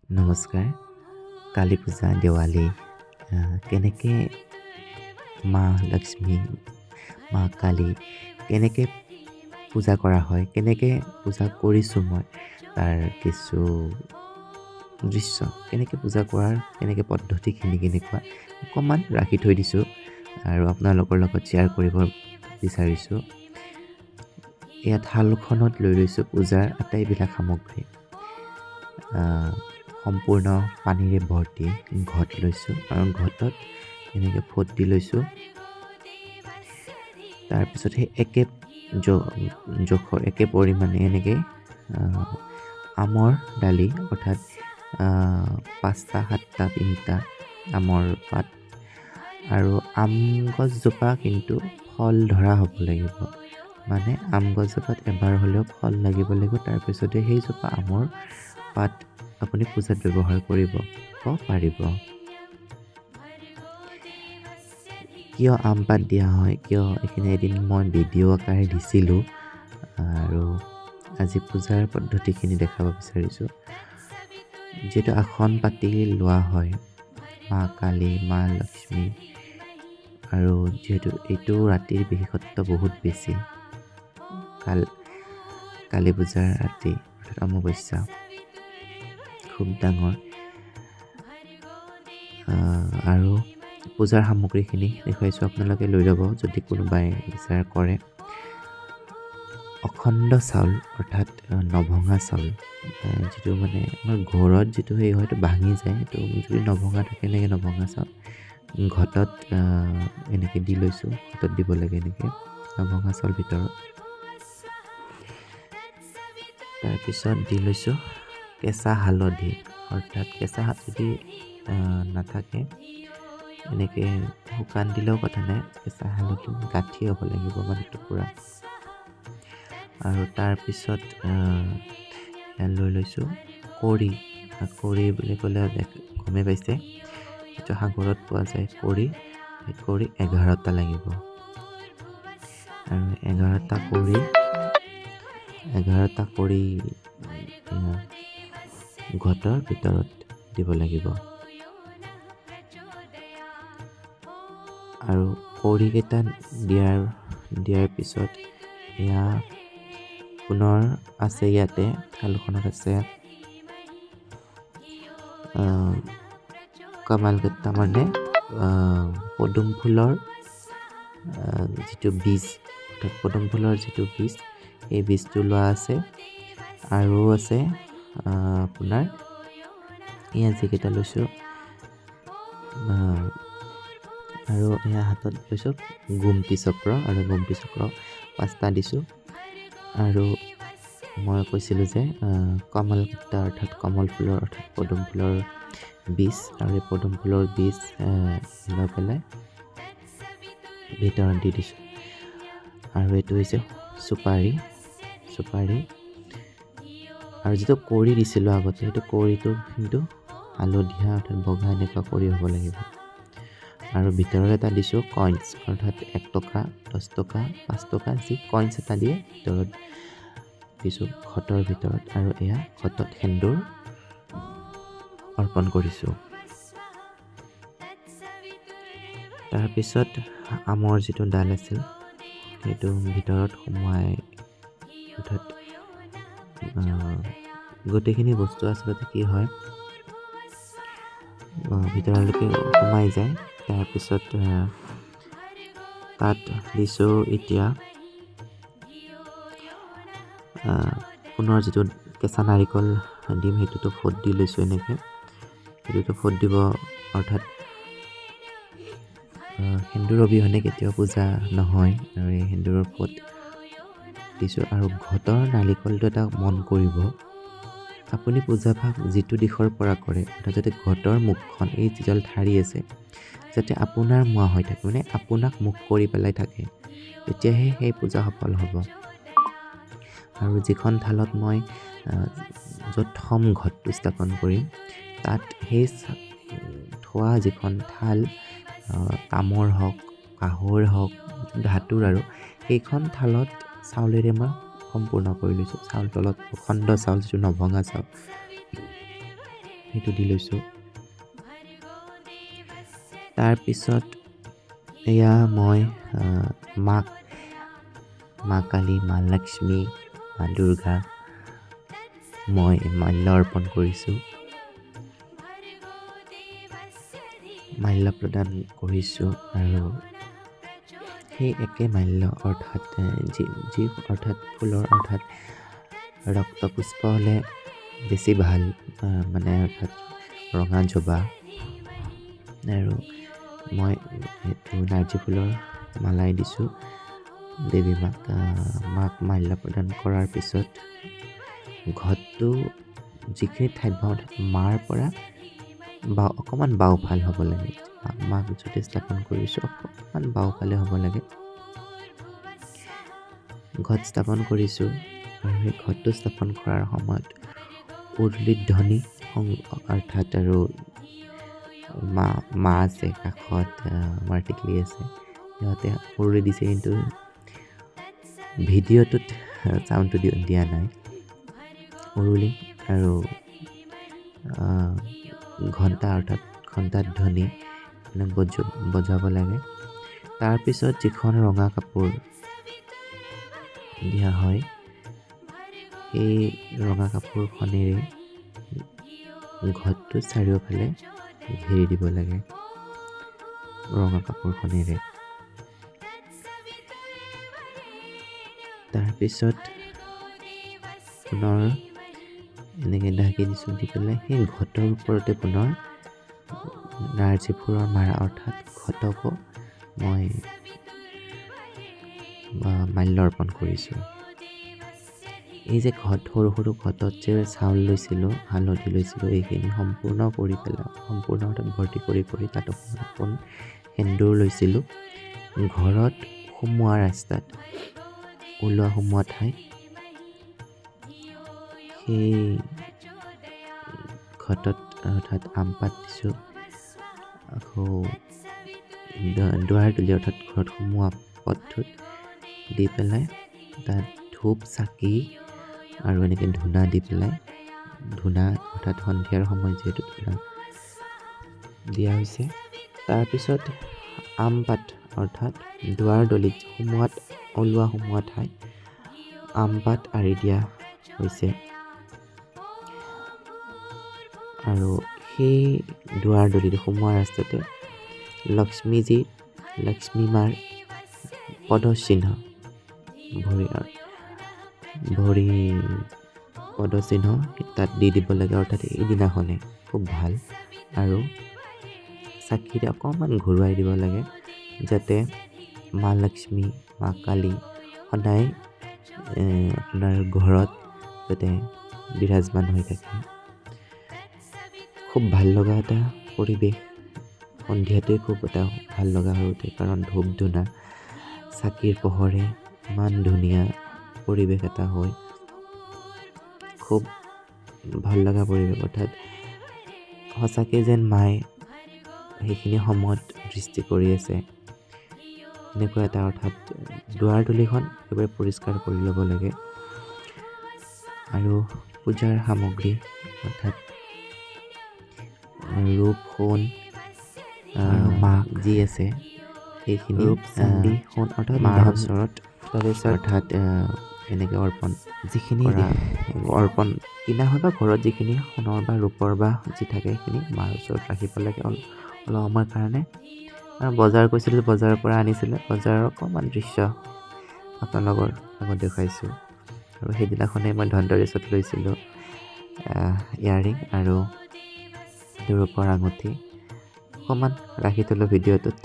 নমস্কাৰ। কালী পূজা, দেৱালী কেনেকৈ মা লক্ষ্মী, মা কালী কেনেকৈ পূজা কৰা হয়, কেনেকৈ পূজা কৰিছোঁ মই, তাৰ কিছু দৃশ্য, কেনেকৈ পূজা কৰাৰ কেনেকৈ পদ্ধতিখিনি কেনেকুৱা অকণমান ৰাখি থৈ দিছোঁ আৰু আপোনালোকৰ লগত শ্বেয়াৰ কৰিব বিচাৰিছোঁ। এয়া থালখনত লৈ লৈছোঁ পূজাৰ আটাইবিলাক সামগ্ৰী। সম্পূৰ্ণ পানীৰে ভৰ্তি ঘট লৈছোঁ আৰু ঘটত এনেকৈ ফোঁট দি লৈছোঁ। তাৰপিছত সেই একে জোখৰ একে পৰিমাণে এনেকৈ আমৰ দালি, অৰ্থাৎ 5টা 7টা 3টা আমৰ পাত। আৰু আম গছজোপা কিন্তু ফল ধৰা হ'ব লাগিব, মানে আম গছজোপাত এবাৰ হ'লেও ফল লাগিব লাগিব, তাৰপিছতে সেইজোপা আমৰ পাত আপুনি পূজাত ব্যৱহাৰ কৰিব পাৰিব। কিয় আম পাত দিয়া হয়, কিয়, এইখিনি এদিন মই ভিডিঅ' আকাৰে দিছিলোঁ আৰু আজি পূজাৰ পদ্ধতিখিনি দেখাব বিচাৰিছোঁ। যিহেতু আসন পাতি লোৱা হয় মা কালী, মা লক্ষ্মী, আৰু যিহেতু এইটো ৰাতিৰ বিশেষত্ব বহুত বেছি, কালী পূজাৰ ৰাতি অৰ্থাৎ অমাৱস্যা খুব ডাঙৰ। আৰু পূজাৰ সামগ্ৰীখিনি দেখুৱাইছোঁ, আপোনালোকে লৈ ল'ব যদি কোনোবাই বিচাৰ কৰে। অখণ্ড চাউল অৰ্থাৎ নভঙা চাউল, যিটো মানে আমাৰ ঘৰত যিটো সেই হয় সেইটো ভাঙি যায়, সেইটো যদি নভঙা থাকে এনেকৈ নভঙা চাউল ঘটত এনেকৈ দি লৈছোঁ, ঘটত দিব লাগে এনেকৈ নভঙা চাউল ভিতৰত। তাৰপিছত দি লৈছোঁ কেঁচা হালধি, অৰ্থাৎ কেঁচা হালধি নাথাকে এনেকৈ শুকান দিলেও কথা নাই, কেঁচা হালধি গাঁঠি হ'ব লাগিব মানে টুকুৰা। আৰু তাৰপিছত লৈ লৈছোঁ কৰি, কৰি বুলি ক'লে গমেই পাইছে, যিটো সাগৰত পোৱা যায় কৰি, সেই কৰি 11টা লাগিব। আৰু 11টা কৰি ঘটৰ ভিতৰত দিব লাগিব। আৰু কড়িকেইটা দিয়াৰ পিছত এয়া পুনৰ আছে ইয়াতে থালখনত আছে কমালকেইটা, মানে পদুম ফুলৰ যিটো বীজ, অৰ্থাৎ পদুম ফুলৰ যিটো বীজ, সেই বীজটো লোৱা আছে। আৰু আছে আপোনাৰ এয়া যিকেইটা লৈছোঁ, আৰু এয়া হাতত লৈছোঁ গোমতী চক্ৰ, আৰু গোমতী চক্ৰ 5টা দিছোঁ। আৰু মই কৈছিলোঁ যে কমলকেইটা অৰ্থাৎ কমল ফুলৰ অৰ্থাৎ পদুম ফুলৰ বীজ, আৰু এই পদুম ফুলৰ বীজ লৈ পেলাই ভিতৰত দি দিছোঁ। আৰু এইটো হৈছে চুপাৰী, চুপাৰী। আৰু যিটো কৰি দিছিলোঁ আগতে, সেইটো কৰিটো কিন্তু হালধীয়া অৰ্থাৎ বগা এনেকুৱা কৰি হ'ব লাগিব। আৰু ভিতৰত এটা দিছোঁ কইনছ, অৰ্থাৎ 1 টকা, 10 টকা, 5 টকা যি কইনছ এটা দিয়ে ভিতৰত দিছোঁ ঘটৰ ভিতৰত। আৰু এয়া ঘটত সেন্দুৰ অৰ্পণ কৰিছোঁ। তাৰপিছত আমৰ যিটো ডাল আছিল সেইটো ভিতৰত সোমোৱাই, অৰ্থাৎ গোটেইখিনি বস্তু আচলতে কি হয় ভিতৰলৈকে সোমাই যায়। তাৰপিছত তাত দিছোঁ এতিয়া পুনৰ যিটো কেঁচা নাৰিকল দিম সেইটোতো ফোঁট দি লৈছোঁ এনেকৈ, সেইটোতো ফোঁট দিব, অৰ্থাৎ সেন্দুৰ অবিহনে কেতিয়াও পূজা নহয়, আৰু এই সেন্দুৰৰ ফোঁট দিছোঁ। আৰু ঘটৰ নাৰিকলটো এটা মন কৰিব, আপুনি পূজাভাগ যিটো দিশৰ পৰা কৰে, অৰ্থাৎ যাতে ঘটৰ মুখখন এই যিডাল ঠাৰি আছে যাতে আপোনাৰ মুৱা হৈ থাকে, মানে আপোনাক মুখ কৰি পেলাই থাকে, তেতিয়াহে সেই পূজা সফল হ'ব। আৰু যিখন থালত মই য'ত থ'ম ঘটটো স্থাপন কৰিম, তাত সেই থোৱা যিখন থাল, তামৰ হওক, কাঁহৰ হওক, ধাতুৰ, আৰু সেইখন থালত চাউলেৰে মই সম্পূৰ্ণ কৰি লৈছোঁ। চাউল তলত অখণ্ড চাউল, যিটো নভঙা চাউল, সেইটো দি লৈছোঁ। তাৰপিছত এয়া মই মাক, মা কালী, মা লক্ষ্মী, মা দুৰ্গা মই মাল্য অৰ্পণ কৰিছোঁ, মাল্য প্ৰদান কৰিছোঁ। আৰু সেই একে মাল্য অৰ্থাৎ যি যি অৰ্থাৎ ফুলৰ অৰ্থাৎ ৰক্তপুষ্প হ'লে বেছি ভাল, মানে অৰ্থাৎ ৰঙা জবা, আৰু মই সেইটো নাৰ্জী ফুলৰ মালাই দিছোঁ দেৱী মাক। মাক মাল্য প্ৰদান কৰাৰ পিছত ঘটটো যিখিনি ঠাইত বহাওঁ অৰ্থাৎ মাৰ পৰা বা অকণমান বাওঁফাল হ'ব লাগে। মাক যদি স্থাপন কৰিছোঁ অকণমান বাওঁফালে হ'ব লাগে। ঘট স্থাপন কৰিছোঁ আৰু সেই ঘটটো স্থাপন কৰাৰ সময়ত উৰুলি ধ্বনি অৰ্থাৎ আৰু মা মা আছে কাষত, আমাৰ টিকলি আছে, সিহঁতে উৰুলি দিছে, কিন্তু ভিডিঅ'টোত চাউণ্ডটো দিয়া নাই। উৰুলি আৰু ঘণ্টা অৰ্থাৎ ঘণ্টাৰ ধ্বনি মানে বজাব লাগে। তাৰপিছত যিখন ৰঙা কাপোৰ দিয়া হয় সেই ৰঙা কাপোৰখনেৰে ঘৰটো চাৰিওফালে ঘেৰি দিব লাগে ৰঙা কাপোৰখনেৰে। তাৰপিছত পুনৰ এনেকৈ ঢাকি দিছোঁ, দি পেলাই সেই ঘটৰ ওপৰতে পুনৰ নাৰ্জী ফুলৰ মাৰা অৰ্থাৎ ঘটকো মই মাল্য অৰ্পণ কৰিছোঁ। এই যে ঘট, সৰু সৰু ঘটত যে চাউল লৈছিলোঁ, হালধি লৈছিলোঁ, এইখিনি সম্পূৰ্ণ কৰি পেলাই সম্পূৰ্ণ অৰ্থাৎ ভৰ্তি কৰি কৰি তাত অকণ সেন্দুৰ লৈছিলোঁ। ঘৰত সোমোৱা ৰাস্তাত ওলোৱা সোমোৱা ঠাইত সেই ঘটত অৰ্থাৎ আম পাত দিছোঁ। আকৌ দুৱাৰ তুলি অৰ্থাৎ ঘৰত সোমোৱা পথটোত দি পেলাই তাত ধূপ চাকি আৰু এনেকৈ ধূনা দি পেলাই, ধূনা অৰ্থাৎ সন্ধিয়াৰ সময়ত যিহেতু ধূনা দিয়া হৈছে। তাৰপিছত আম পাত অৰ্থাৎ দুৱাৰ দলিত সোমোৱাত ওলোৱা সোমোৱা ঠাইত আম পাত আঁৰি দিয়া হৈছে। আৰু সেই দুৱাৰ দলিত সোমোৱা ৰাস্তাতে লক্ষ্মীজী, লক্ষ্মী মাৰ পদচিহ্ন, ভৰি পদচিহ্ন তাত দি দিব লাগে, অৰ্থাৎ এইদিনাখনে খুব ভাল। আৰু চাকিৰে অকণমান ঘূৰুৱাই দিব লাগে যাতে মা লক্ষ্মী, মা কালী সদায় আপোনাৰ ঘৰত যাতে বিৰাজমান হৈ থাকে। খুব ভাল লগা এটা পৰিৱেশ, সন্ধিয়াটোৱে খুব এটা ভাল লগা হৈ উঠে, কাৰণ ধূপ ধূনা চাকিৰ পোহৰে ইমান ধুনীয়া পৰিৱেশ এটা হয়, খুব ভাল লগা পৰিৱেশ। অৰ্থাৎ সঁচাকৈ যেন মায়ে সেইখিনি সময়ত দৃষ্টি কৰি আছে এনেকুৱা এটা, অৰ্থাৎ দুৱাৰ দলিখন একেবাৰে পৰিষ্কাৰ কৰি ল'ব লাগে। আৰু পূজাৰ সামগ্ৰী অৰ্থাৎ ৰূপ, সোণ, মাক যি আছে সেইখিনি ৰূপ, চান্দি, সোণ অৰ্থাৎ মাৰ ধন, ওচৰত তাৰপিছত অৰ্থাৎ এনেকৈ অৰ্পণ যিখিনি কৰা, অৰ্পণ কিনা হয় বা ঘৰত যিখিনি সোণৰ বা ৰূপৰ বা যি থাকে সেইখিনি মাৰ ওচৰত ৰাখিব লাগে অলপ সময়ৰ কাৰণে। আৰু বজাৰ গৈছিলোঁ, বজাৰৰ পৰা আনিছিলে, বজাৰৰ অকণমান দৃশ্য আপোনালোকৰ আগত দেখুৱাইছোঁ। আৰু সেইদিনাখনেই মই ধনতেৰাছত লৈছিলোঁ ইয়াৰৰিং আৰু ৰূপৰ আঙুঠি, অকণমান ৰাখি থ'লোঁ ভিডিঅ'টোত।